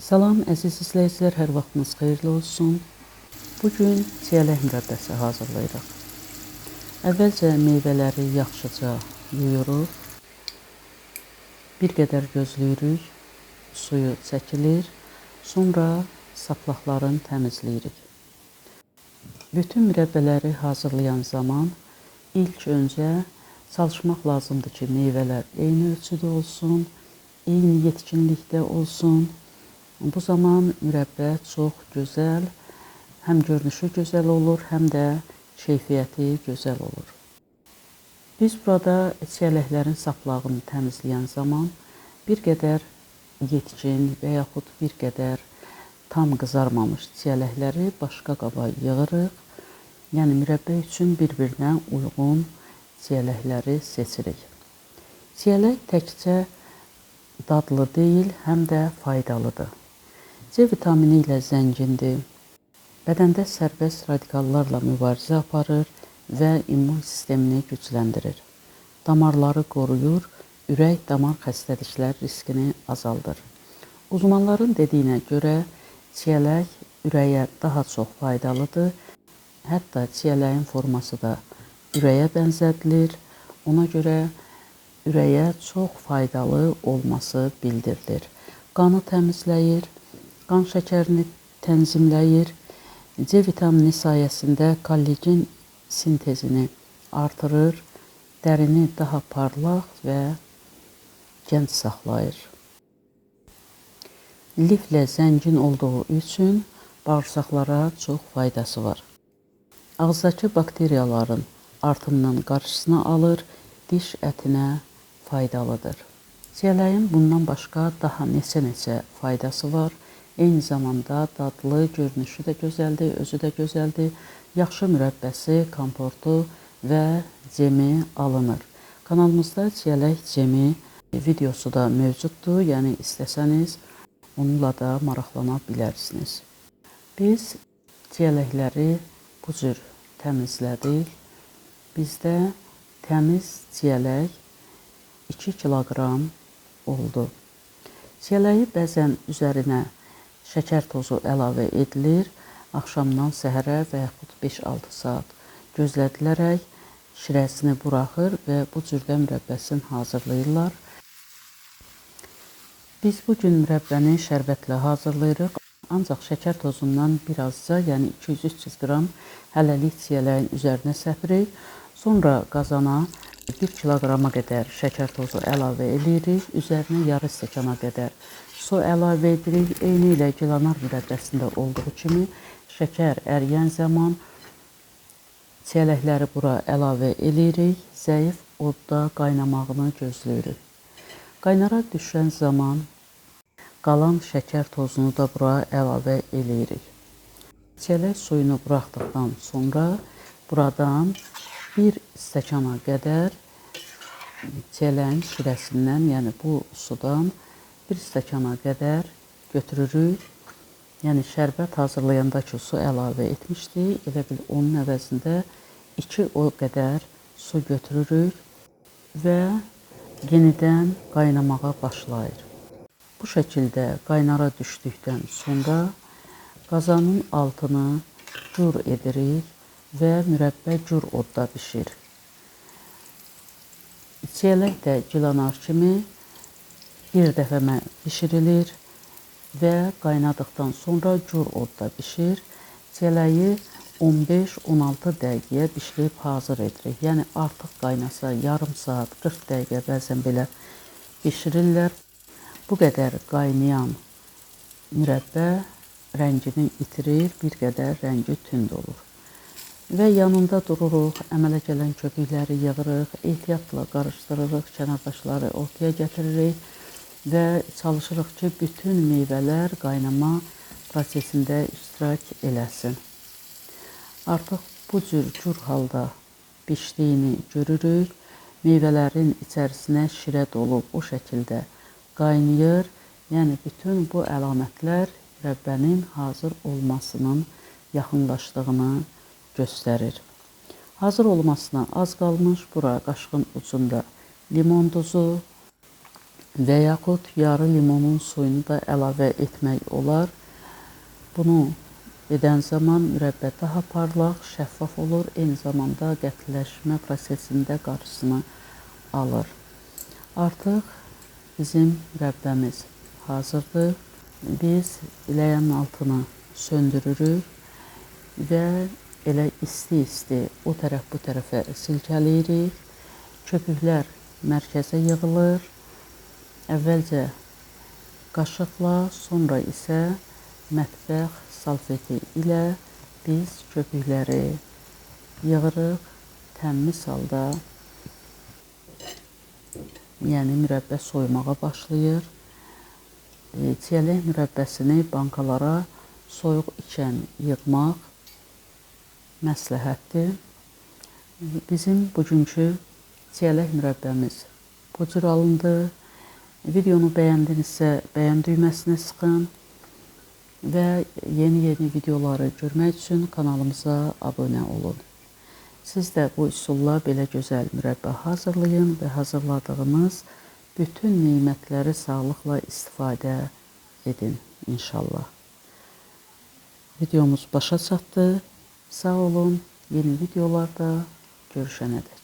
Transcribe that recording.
Salam əziz izləyicilər, hər vaxtınız xeyirli olsun. Bugün çiyələk mürəbbəsi hazırlayırıq. Əvvəlcə meyvələri yaxşıca yuyuruq. Bir qədər gözləyirik, suyu çəkilir. Sonra saplaqlarını təmizləyirik. Bütün mürəbbələri hazırlayan zaman ilk öncə çalışmaq lazımdır ki, meyvələr eyni ölçüdə olsun, eyni yetkinlikdə olsun. Bu zaman mürəbbə çox gözəl, həm görünüşü gözəl olur, həm də keyfiyyəti gözəl olur. Biz burada çiyələklərin saplağını təmizləyən zaman bir qədər yetkin və yaxud bir qədər tam qızarmamış çiyələkləri başqa qaba yığırıq. Yəni mürəbbə üçün bir-birinə uyğun çiyələkləri seçirik. Çiyələk təkcə dadlı deyil, həm də faydalıdır. C vitamini ilə zəngindir. Bədəndə sərbəst radikallarla mübarizə aparır və immun sistemini gücləndirir. Damarları qoruyur, ürək-damar xəstəliklər riskini azaldır. Uzmanların dediyinə görə çiyələk ürəyə daha çox faydalıdır. Hətta çiyələyin forması da ürəyə bənzədilir. Ona görə ürəyə çox faydalı olması bildirilir. Qanı təmizləyir, qan şəkərini tənzimləyir. C vitamini sayəsində kollagen sintezini artırır, dərini daha parlaq və gənc saxlayır. Liflə zəngin olduğu üçün bağırsaqlara çox faydası var. Ağızdakı bakteriyaların artımının qarşısını alır, diş ətinə faydalıdır. Çiyələyin bundan başqa daha neçə-neçə faydası var. Eyni zamanda dadlı, görünüşü də gözəldir, özü də gözəldir. Yaxşı mürəbbəsi, komportu və cemi alınır. Kanalımızda çiyələk cemi videosu da mövcuddur. Yəni istəsəniz onunla da maraqlana bilərsiniz. Biz çiyələkləri bu cür təmizlədik. Bizdə təmiz çiyələk 2 kiloqram oldu. Çiyələyi bəzən üzərinə şəkər tozu əlavə edilir. Axşamdan səhərə və yaxud 5-6 saat gözlədilərək şirəsini buraxır və bu cürdə mürəbbəsini hazırlayırlar. Biz bu gün mürəbbəni şərbətlə hazırlayırıq. Ancaq şəkər tozundan birazca, yəni 200-300 qram hələlik çiyələyin üzərinə səpirik. Sonra qazana 1 kiloqrama qədər şəkər tozu əlavə edirik. Üzərinə yarı stəkana qədər su əlavə edirik. Eyni ilə gilanar mürəbbəsində olduğu kimi şəkər əriyən zaman çiyələkləri bura əlavə edirik. Zəif odda qaynamağını gözləyirik. Qaynara düşən zaman qalan şəkər tozunu da bura əlavə edirik. Çiyələk suyunu buraxdıqdan sonra buradan bir stəkana qədər çiyələyin şirəsindən, yəni bu sudan bir stəkana qədər götürürük. Yəni şərbət hazırlayanda ki, su əlavə etmişdik, elə bil onun əvəzində 2 o qədər su götürürük və yenidən qaynamağa başlayır. Bu şəkildə qaynara düşdükdən sonra qazanın altını cur edirik və mürəbbə cur odda bişir. Çiyələk də gilanar kimi bir dəfəmə bişirilir və qaynadıqdan sonra cur odda bişir. Çiyələyi 15-16 dəqiqəyə bişirib hazır edirik. Yəni artıq qaynasa yarım saat, 40 dəqiqə bəzən belə bişirirlər. Bu qədər qaynayan mürəbbə rəngini itirir, bir qədər rəngi tünd olur. Və yanında dururuq, əmələ gələn köpükləri yığırıq, ehtiyatla qarışdırırıq, kənardaşları ortaya gətiririk və çalışırıq ki, bütün meyvələr qaynama prosesində iştirak eləsin. Artıq bu cür cür halda bişdiyini görürük. Meyvələrin içərisinə şirə dolub o şəkildə qaynayır. Yəni bütün bu əlamətlər mürəbbənin hazır olmasının yaxınlaşdığını göstərir. Hazır olmasına az qalmış, bura qaşığın ucunda limon duzu, Və yaxud yarı limonun suyunu da əlavə etmək olar. Bunu edən zaman mürəbbə daha parlaq, şəffaf olur. Eyni zamanda qətiləşmə prosesində qarşısını alır. Artıq bizim mürəbbəmiz hazırdır. Biz iləyin altını söndürürük və elə isti-isti o tərəf bu tərəfə silkələyirik. Köpüklər mərkəzə yığılır. Əvvəlcə qaşıqla, sonra isə mətbəx salfeti ilə biz köpükləri yığırıq təmiz halda. Yəni mürəbbə soyumağa başlayır. Çiyələk mürəbbəsini bankalara soyuq ikən yığmaq məsləhətdir. Bizim bugünkü çiyələk mürəbbəmiz bu cür alındı. Videonu bəyəndinizsə bəyən düyməsini sıxın və yeni-yeni videoları görmək üçün kanalımıza abunə olun. Siz də bu üsulla belə gözəl mürəbbə hazırlayın və hazırladığınız bütün nemətləri sağlıqla istifadə edin inşallah. Videomuz başa çatdı. Sağ olun. Yeni videolarda görüşənədək.